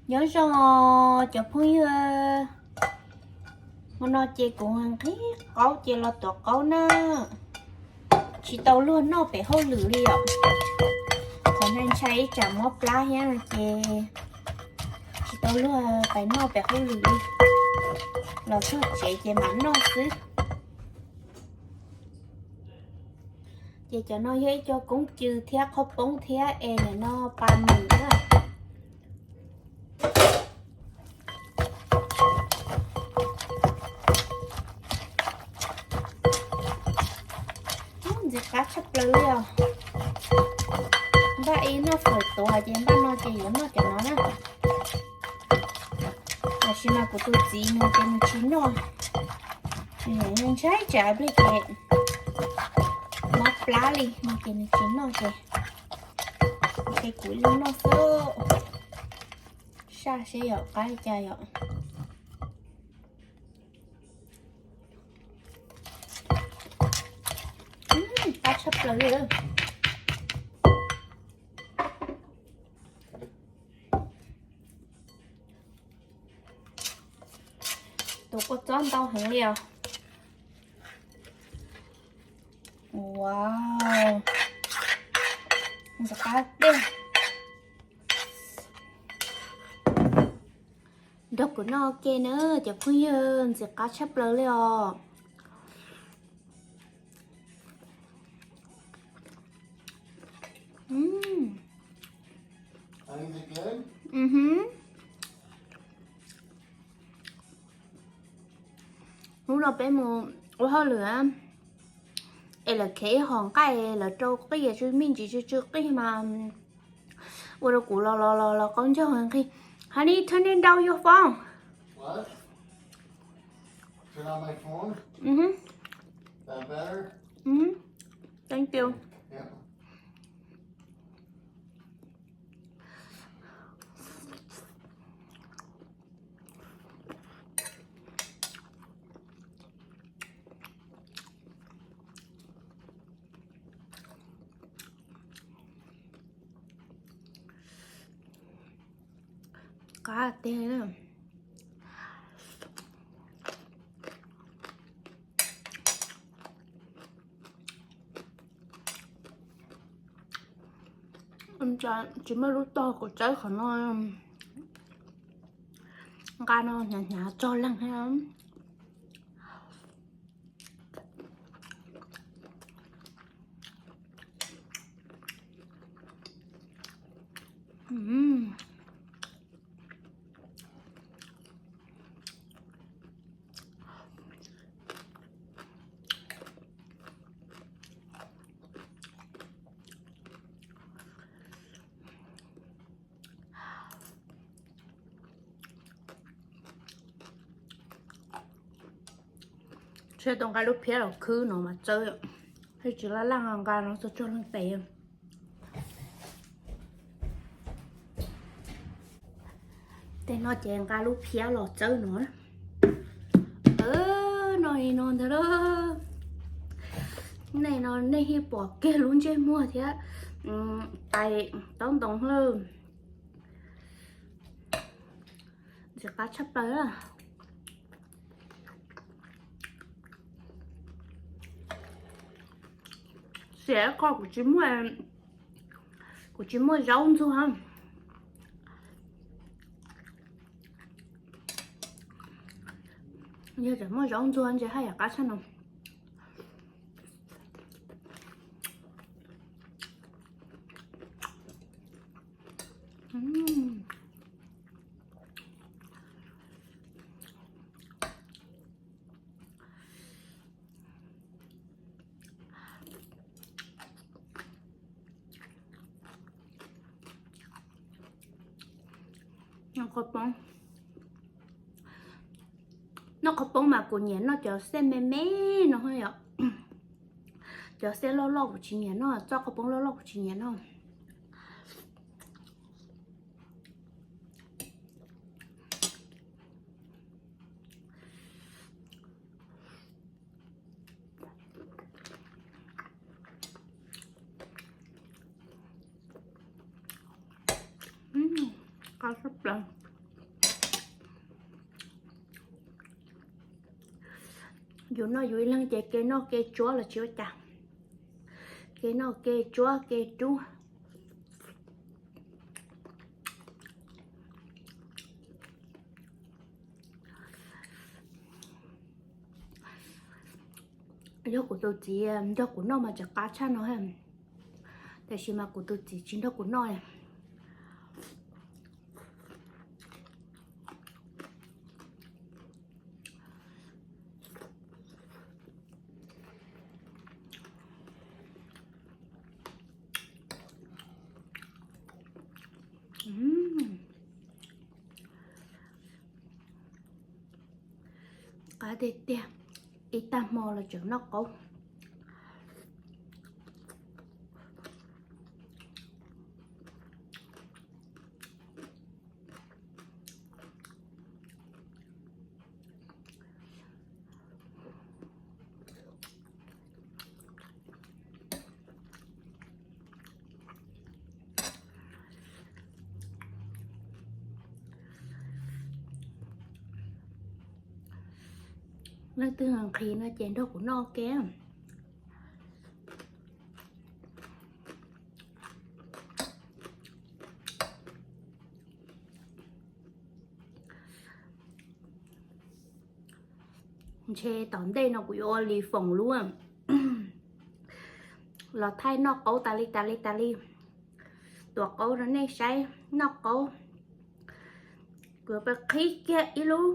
Nyob zoo cov phooj ywg, hmo no ces kuv nqhis qaub ces los tuav qaub na. Tsis tau luag noj pem hauj lwm li os. Qhov ntshai ntshai ib tsam mob plab thiab no ces tsis tau luag pais noj pem hauj lwm li. Los txog tsev ces mam noj xwb. Ces cov no yog ib co koob cw thiab qhaub poob thiab es nim no pa mus na. Ntxim qab tshaj plaws li os. Npaj ib noj fawm tuav ces npaj no ces yuav noj cov no na. Tab sis mas kuv tus txiv nws ces nws tsis noj, ntshai tsam pliag ces mob plab li no ces nws tsis noj ces, ces kuv ib leeg noj xwb. Saj seb yom qab li cas yom. Qab tshaj plaws li. Tus kua txob ntau heev li os. Wow, ntxim qab tiag. Nrog kuv noj ua ke na cov phooj ywg, ntxim qab tshaj plaws li os. Hnub no peb mus ua hauj lwm es lawv khev ib hom nqaij lawv rau qij, tsw me ntsis tsw tsw qij mas ua rau kuv los los los los qaub ncaug nqhis. Honey, turn it down your phone. What? Turn on my phone? Mm-hmm. That better? Mm-hmm. Thank you. Yeah. Qab tiag. Tsis muaj lub tog kuv tsaib qhov no. Nqa no hnyav hnyav tso leeg thiab. Tshuav tau nqa lub phiab los khwb no mas txawb, thiaj tsis laj laj nqa no txog tso leej tes. Tej no ces nqa lub phiab los txawb no. No li no ntag lauj. Nej no nej thiaj pom kiag lub ntsej muag thiab tais taub ntoo lawm. Ntxim qab tshaj plaws. Xiam qho kuv tsis muaj, kuv tsis muaj zaub ntxuag. Yog tias muaj zaub ntxuag ntshe haj yam qab tshaj no. Noj qhaub poob, noj qhaub poob mas kuv nyiam noj cov xej me me no yom. Cov xej loj loj kuv tsis nyiam noj, txoj qhaub poob loj loj kuv tsis nyiam noj. Qab tshaj plaws. Yus noj yus ib leeg ces kev noj kev tsuav los tsis ua cas. Kev noj kev tsuav kev rub. Yog kuv tus txiv nrog kuv noj mas tseem qab tshaj no, tiam sis mas kuv tus txiv tsis nrog kuv noj. Qab tiag tiag, ib tag hmo los tseem noj qaub. Leej twg nqhis no ces nrog kuv noj ke. Ntshe tom ntej no kuv yuav ua li Foom lub los thaij noj qaub tas li tas li tas li. Tuav qaub rau nej saib noj qaub. Kuv yuav qhib kiag ib lub,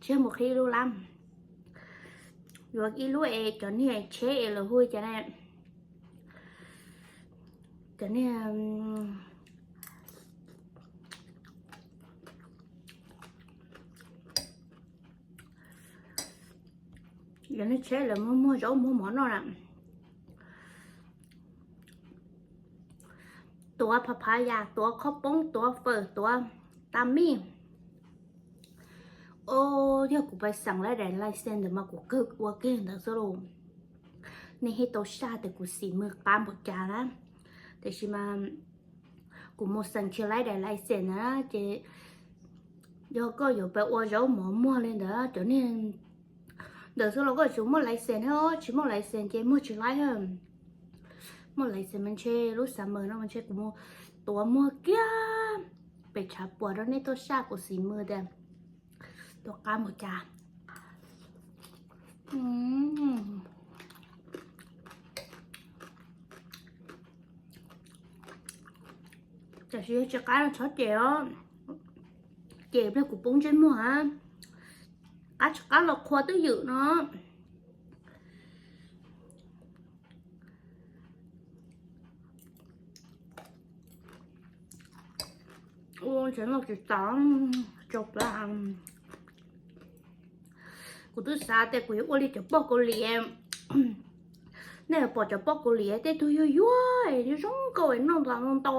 tsis mus qhib ib lub lab, yuav ib lub es cov niag tsheb es lawv hu cas, cov niag Yog nej tsheb lawv muag muag zaub muag mov noj na, tuav pha pha yas, tuav khob poob, tuav fawm, tuav tas mij. Os, yog kuv pais xeem laib daim license ntawd mas kuv kawg ua kiag ntawd xwb lauj. Nej thiaj tau saj tias kuv xim mwg qab npaum cas na. Tiam sis mas kuv mus xeem tsis laib daim license na, ces yog koj yuav pais ua zaub mov muag li ntawd, cov niag ntawd xwb los koj tsis muaj license thiab, tsis muaj license ces muag tsis laib. Muaj license mas ntshe lub summer no mas ntshe kuv mus tuav muag kiag pem tshav puam rau nej tuaj saj kuv xim mwg tias tuav qab npaum cas. Tam sis yog tsis qab no txhob cem os, cem pliag kuv poob ntsej muag. Qab tsis qab los qhua twj ywm no. Ua tsev no tsis tau, tsaus plab. Kuv twb xav tias kuv yuav ua li cov poj Kaus Lim. Nej pom cov poj Kaus Lim tej tug yuag yuag, zoo nkauj es noj tas ntau ntau,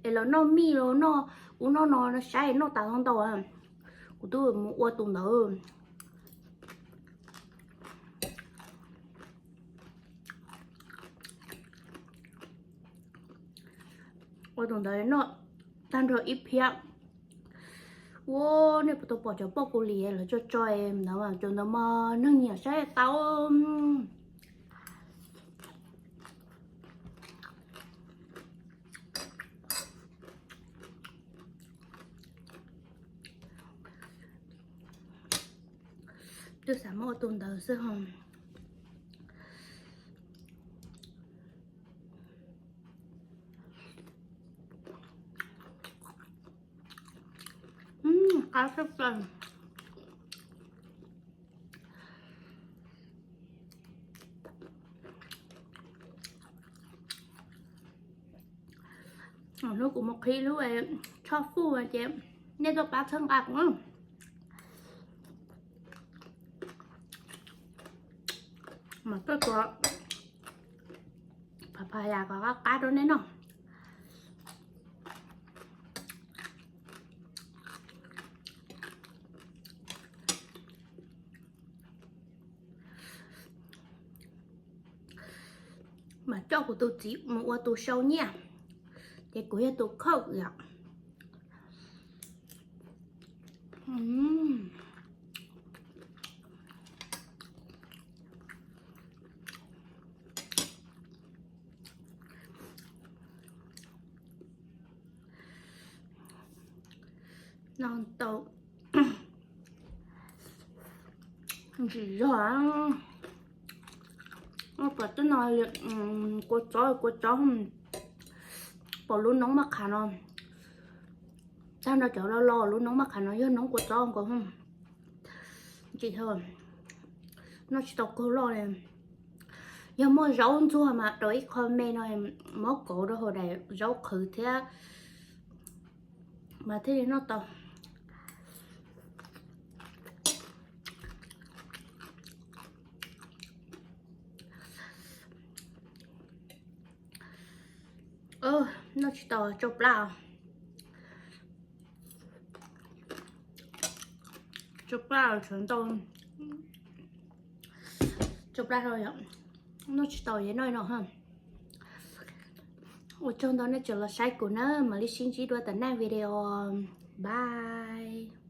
es los noj mij los noj ub noj no saib noj tas ntau ntau. Kuv twb mus ua tus ntawd. Ua tus ntawd noj tag nrho ib phiab. Ua, nej puas tau pom cov poj Kaus Lim lawv tso tso ntawd, cov ntawd mas neeg nyiam saib tau. Twb xav muab ua tus ntawd xwb ho. Qab tshaj plaws. Hnub kuv mus qhib lub tshoj fuj ces nej tuaj pab txhawb nqa kuv. Mas tuaj tua pha pha yas kom qab qab rau nej noj. Mas coj kuv tus txiv mus ua tus sau nyiaj, ces kuv yog tus khauj yom. No tau ntsim zog. Pom teb no kua txob kua txob, pom lub noob maj qham no, tag nrho cov lo lo lub noob maj qham no yog noob kua txob nkaus. Ntsim, noj tsis tau kaug loj li. Yog muaj zaub ntxuag mas rau ib qho me no, muab kauv rau hauv daim zaub qhwv thiab mas thiaj li noj tau. Noj tsis tau, tsau plab. Tsau plab, tsau ntau, tsau plab. Noj tsis tau, noj no. Ua tsaug ntau nej tseem los saib kuv na, mam li sib ntsib dua tom next video. Bye.